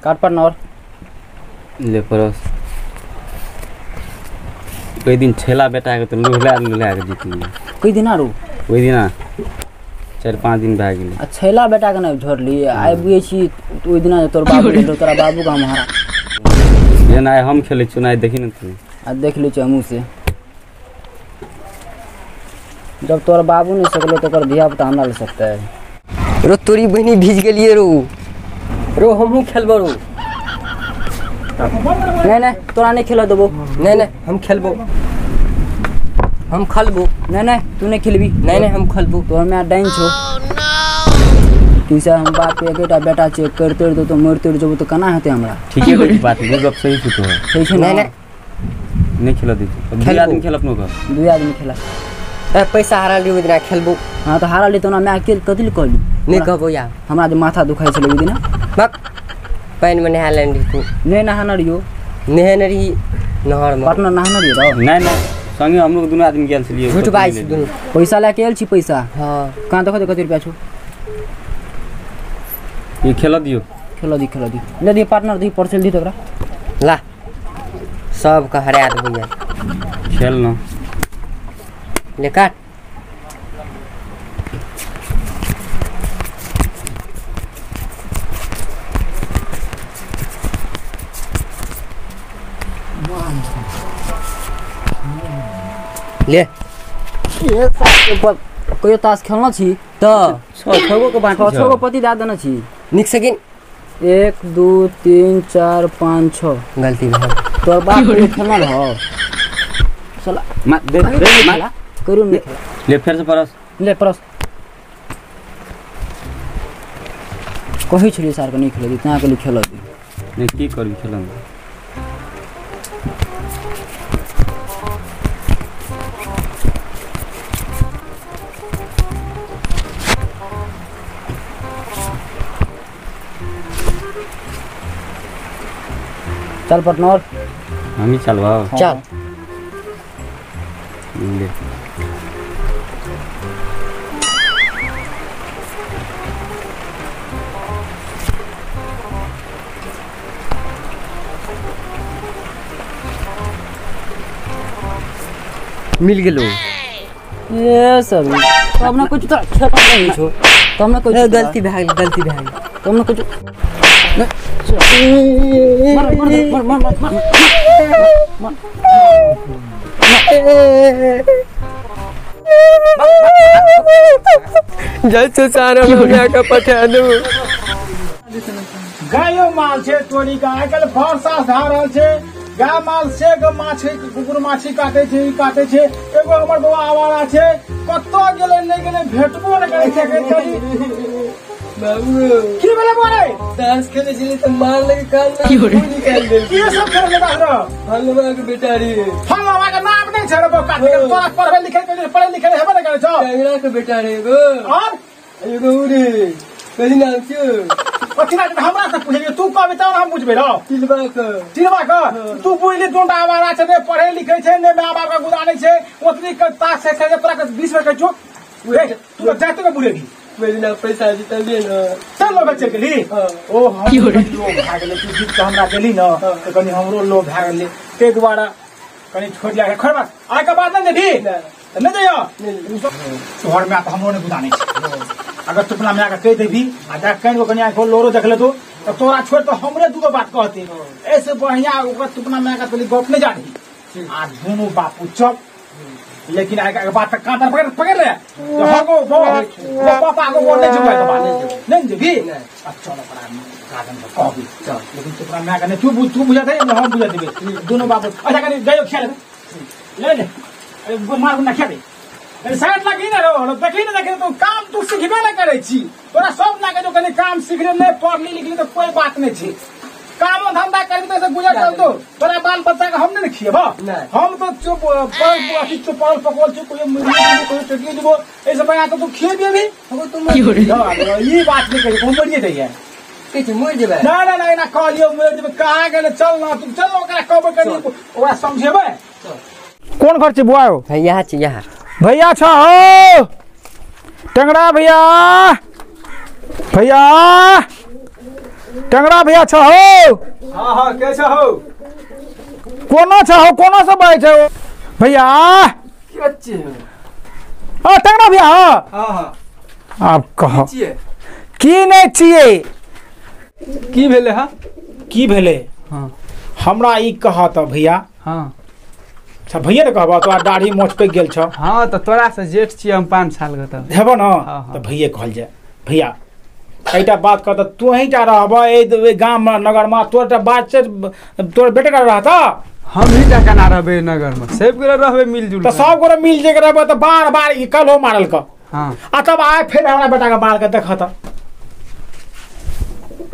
काट पर नौर ले परस कोई दिन छेला बेटा के तो लुहला लुहला के जीतली कोई दिन आरो ओइ दिना 4-5 दिन भए गेलै। आ छेला बेटा के नै झोरली आइ बुझै छी ओइ दिना तोर बाबू गेल तोरा बाबू के हम हरा जेना आइ हम खेलै छियौ, आइ देखी ने तू। आ देख लै छियौ हमहूँ से जब तोर बाबू नहीं सकलो तो ओकर धिया पुता हमरा ले सकतै। रो तोरी बहिनी भीज गेलियै रो रो हमहूँ खेलबो रो। नहीं नहीं तोरा नहीं खेल देबो। नहीं नहीं हम खेलबो, हम खेलबो। नहीं नहीं तू नहीं खेलबी। नहीं नहीं हम खेलबो। तोहर माय डाइन छौ। तू से हम बाप के एकेटा बेटा छै, कर तोड़ दो तो मर तोड़ जेबो तो केना हेतै हमरा। ठीके कहै छी बात, ई गप सही छै तोहर। सही छै। नहीं नहीं नहीं खेल दै छी। दू आदमी खेल अपनो घर। दू आदमी खेला। ए पैसा हारल रही ओइ दिना खेलबो। हां तो हारल रही तो माय के कथि ले कहली? नहीं कहबो यार, हमरा जे माथा दुखाइ छलै ओइ दिना। बक पानि में नहा लेने रही तू। नहीं नहाने रहियो। नहेने रही नहर में। पटना नहाने रहियो रो? नहीं नहीं संगे हम लोग दुनू आदमी गेल छलियै। झूठ बाजै छी दुनू। पैसा लए के आयल छी पैसा? हां। कहाँ देखो कते रुपया छौ? ये खेल दियो। खेल दी खेल दी ले दी पार्टनर दी परसेल दी तोरा। ला सब के हरा देबो यार। खेल न ले काट। ले ये सब कहियो ताश खेलना छी त 6 गो के बाँटी 6 गो पति दए देने छी। निक से गिन। 1 2 3 4 5 6 गलती भेल। तोर बाप कहियो खेलना रहो साला। मा दे दे मा करू नहीं। ले फेर से परस। ले परस। कहै छलियै सर के नहीं खेल दी तैं के लिए खेल दी। नहीं की करबी खेलन। चल पटनौर हम ही चलवा। चल ले मिल गेलो। ये सब तो अपना कुछ तो खेल नहीं छो तो हमने कुछ गलती भए गेल, गलती भए गेल। तो हमने कुछ मर मर मर मर मर मर जय सारा हमरा के पठा दू। गायो माल छै तोरी का आइ काल्हि फरसा भए रहल छै। गाय माल से माछी कुकुर माछी काटे छै, ई काटे छै। एगो हमर बौआ आवारा छै, कतौ गेलै नहि गेलै भेटबो नहि करै छै। बाबू की भेलै बौआ रे? ताश खेलै छलियै तऽ मार लगे कान में निकालि देलकै। की सब खेलै छलै रे? फलवा के बेटा रे। फलवा के नाम नहि छै रे बौआ काटे के। तोरा पढ़ै लिखै के पढ़ै लिखै हेबे नहि करै छौ। टेंगरा के बेटा रे एगो। और एगो उ रे कथी नाम छियौ? कथी नाम हमरा से पुछलियै तू कहबी तब हम बुझबै रौ। तिलबा के। तिलबा के तू बुझली दोनटा आवारा छै, नहि पढ़ै लिखै छै, नहि my बाप के गुदानै छै। ओतनी के ताश छै तोरा के 20 बेर कहै छौ। तू तऽ जाइते के बुझेबी। ओहि पैसा जीतलियै न चल लोग चलि गेली। ओ हम लोभ भए गेलै, तू जीत के हमरा गेली न तऽ कनि हमरो लोभ भए गेलै, ताहि दुआरे कनि छोड़ि दिया। खैर बात आइ के बाद नहि देबही तऽ नहि दैय। तोहर माय तऽ हमरो नहि गुदानै छै। अगर तू अपना माय के कहि देबही आ जा कनि कनि आँखि लोरो देख लेतौ तऽ तोरा छोड़ि तऽ हमरे दूगो बात कहतै। एहिसँ बढ़िआँ ओकर तू अपना माय के तनी गप नहि जानी आ दुनू बापू चल। लेकिन आइ के बात कान पकड़ पकड़ ले तो हो गो वो पापा को बोल नहीं जेबै बात नहीं जेबी। आ चल ओकरा गार्डन पर कहबी चल। लेकिन तू अपना माय के नहीं तू बुझा दे हम बुझा देबै दोनों बाप। अच्छा कनि गयो खेल ले ले मार गुना खेल कनि साइड लागी ने रो देखी ने देखी तू काम तू सिखबे नहि करै छी। तोरा सब लागे जो कनि काम सीख ले नहि पढ़ली लिखली तऽ कोई बात नहीं छी। कामो धंधा करबी तऽ गुजर चलतो। तोरा बाल बच्चा के हम नहीं खिएबो। हम तो चुप अथी चुपल पकल छी कोई मुर्गी कोई टकी देबो एहि से बढ़िया तो तू खिएबी अभी। ई बात नहीं कही हम मरिए जाइए किछु मरि जेबै। ना ना ना एना कहलियो मरि जेबै कहाँ गेलै। चल ना तू चल ओकरा कहबै कनि ओकरा समझेबै। कोन घर छै बुआ? यहाँ छै यहाँ भैया छ हो टेंगरा भैया भैया टेंगरा भैया छ हो। हां हां के छ हो? कोना छ हो, कोना से बाजै छ भैया? के छी हो टेंगरा भैया? हां हां आप कह की नहीं छियै? की भेलै? हां की भेलै? हां हमरा ई कह त भैया। हां अच्छा भैया ने कहबा, तोरा दाढ़ी मोछ पैक गेल छ। हां त तोरा से जेठ छियै हम 5 साल के त हेबो न त भैये कहल जाय। भैया एटा बात कह त तू ही जा रहब ए गाम में नगर में, तोर टा बात छै, तोर बेटा का रहता, हम ही टा केना रहबे नगर में, सब गोरे रहबे मिलजुल त सब गोरे मिल जे के रहबे त बार बार ई कल हो मारल क। हां आ तब आए फिर हमरा बेटा के मार के देखत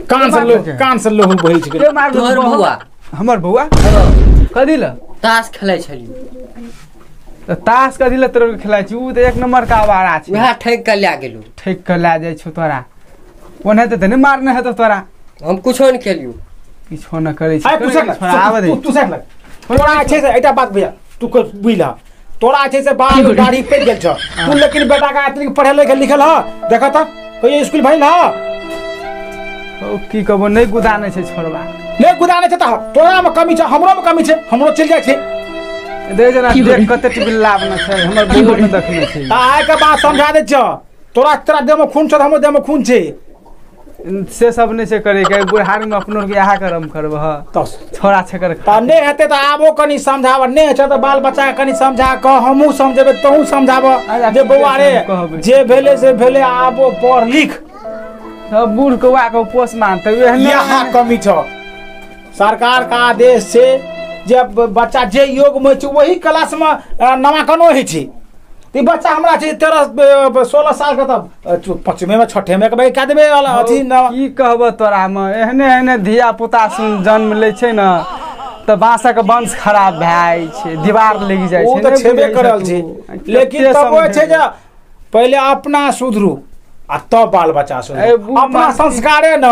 कान से लो, कान से लोहू बहि छै। के मार तोहर बौआ? हमर बौआ कथी ल ताश खेलै छली? त ताश कथी ल तोर खेलै छी? उ त एक नंबर का आवारा छै, वएह ठैक के ला गेलू। ठैक के ला जाइ छौ तोरा, ओनाहिते त नै मारने हेतौ तोरा। हम कुछो नै खेलियो, किछो न करै छी। आइ तू सक तू सक लग तोरा छै से एटा बात भैया तू बुझला, तोरा छै से बाल दाढ़ी पैक गेल छ तू, लेकिन बेटा के आतरी पढ़े लिखे लिखल ह, देख त कहियो स्कूल भइल ह? ओ की कहबो, नै गुदानै छै छोड़बा, नै गुदानै छै त तोरा में कमी छ, हमरो में कमी छै, हमरो चलि जाइ छै। देख जना देख कते टिबिल्ला बना छै, हमर बौआ ने देखने छै। त आइ के बात समझा दै छ, तोरा तोरा देह में खून छ, हमरो देह में खून छै, से सब नै छै करे के। बुढ़ारी में अपनो के इहा करम करबह त छोड़ा छकर त नै हेतै त आबो कनी समझाब, नै छै त बाल बच्चा के कनी समझा क हमहूँ समझेबै तहूँ समझाब जे बौआ रे जे भेलै से भेलै, आबो पढ़ लिख। सब बूढ़ कौआ के पोस मानतै, एहने यहाँ कमी छ। सरकार का आदेश छै जे बच्चा जे योग में छै वही क्लास में नामांकनो होइ छै। त बच्चा हमरा छै 13 16 साल के त 5वीं में 6वीं में के कह देबै अथी न। की कहब तोरा में, एहने एहने धिया पुता सुन जन्म लै छै न त बांसक वंश खराब भए जाइ छै, दीवार लागि जाइ छै। ओ त छेबे करल छै, लेकिन तब ओ छै जे पहिले अपना सुधरू आ तब बाल बच्चा सुधरू, अपना संस्कारे न।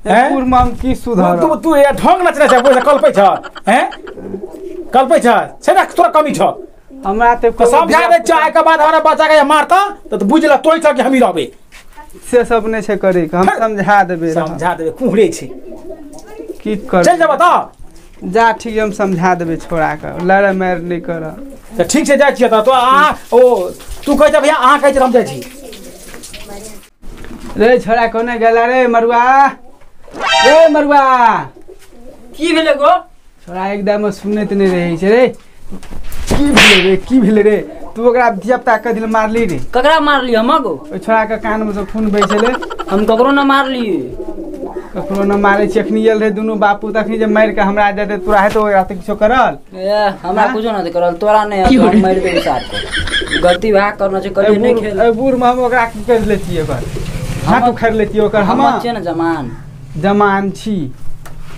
बूढ़ में हम की सुधर? तू तू ये ढोंग नचने छै, कल्पै छ हैं, कल्पै छ छै ना, तोरा कमी छ। हमरा त समझा दे छ, आइ के बाद हमरा बच्चा के मारता त बुझ ल तोय छ कि हमही रहबे। से सब नै छै करे के, हम समझा देबै, समझा देबै। कुहरे छै की कर, चल जेबा त जा, ठीक हम समझा देबै छोड़ा के, लड़ाई मार नै कर। त ठीक छै जाइ छियै त अहाँ ओ तू कहै छ भैया, अहाँ कहै छ हम जाइ छी। रे छोड़ा कोने गेला रे मरुआ? रे मरुआ की भेलै गो? छोड़ा एकदम सुनैत नै रहै छै रे। की भेलै रे, की भेलै रे? तू ओकरा धियापुता के दिल मारली रे? ककरा मारली हम गो? ओइ छोड़ा के कान में से खून बहै छलै। हम ककरो न मारली। ककरो न मारै छी, अखनी गेल रहे दुनू बापू तखनी जे मारि के हमरा देते तोरा हेतौ ओकरा त किछो करल? ए हमरा कुछो न करल, तोरा नै हेतौ, हम मारि देबै सार के। गलती भए करना छै कहियो नै खेल। ए बूढ़ में हम ओकरा की कर लेतियै ओकर? हाथ उखाड़ि लेतियै ओकर? हम छियै न जमान, जमान छी।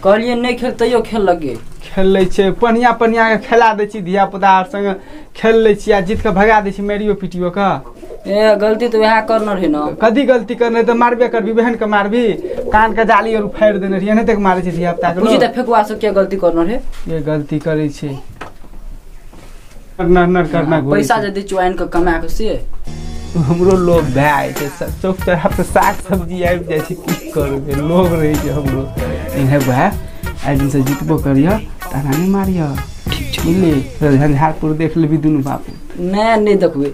कहलियै नै खेल तैयो खेल लगे, खेल लै छै, पनिया पनिया के खेला दै छी धिया पुता आर संगे खेल लै छी आ जीत के भगा दै छी मारियो पिटियो के। ए गलती त वएह करने रहे न। कथी गलती करने? त मारबे करबी, बहन के मारबी, कान के जाली और उखाड़ि देने रही, एनाहिते मारै छै धिया पुता के। पूछी त फेकुआ से के गलती करने रहे? ये गलती करै छै नर नर करना, पैसा जे दै छियै आनि के कमा के से हमरो लोभ भए जाइ छै। चौक चौराहा पर साग सब्जी आबि जाइ छै, की करबै, लोभ रहै छै हमरो। इहे भाय आइ दिनसँ जितबो करिह ताना नहि मारिह, ठीक छै बुझली? झंझारपुर देख लेबही दुनू बापू। नहि नहि देखबै,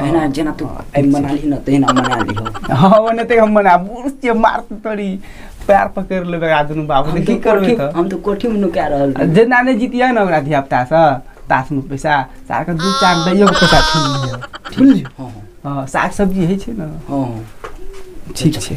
एना जेना तू आइ मना ली न तहिना मना लिह। हँ ओनाहिते हम मना, बूढ़ छियै मारतै तोरी, पैर पकड़ि लेबै एकरा दुनू बापू। की करबै तऽ? हम तऽ कोठी मे नुका रहल। जेना नहि जितियै ने ओकरा धिया पुतासँ ताशमे पैसा सारके 2-4 दैयो के पैसा छीन लिअ, बुझलियै? हँ हँ साग सब्जी होइ छै ने। हँ ठीक छै।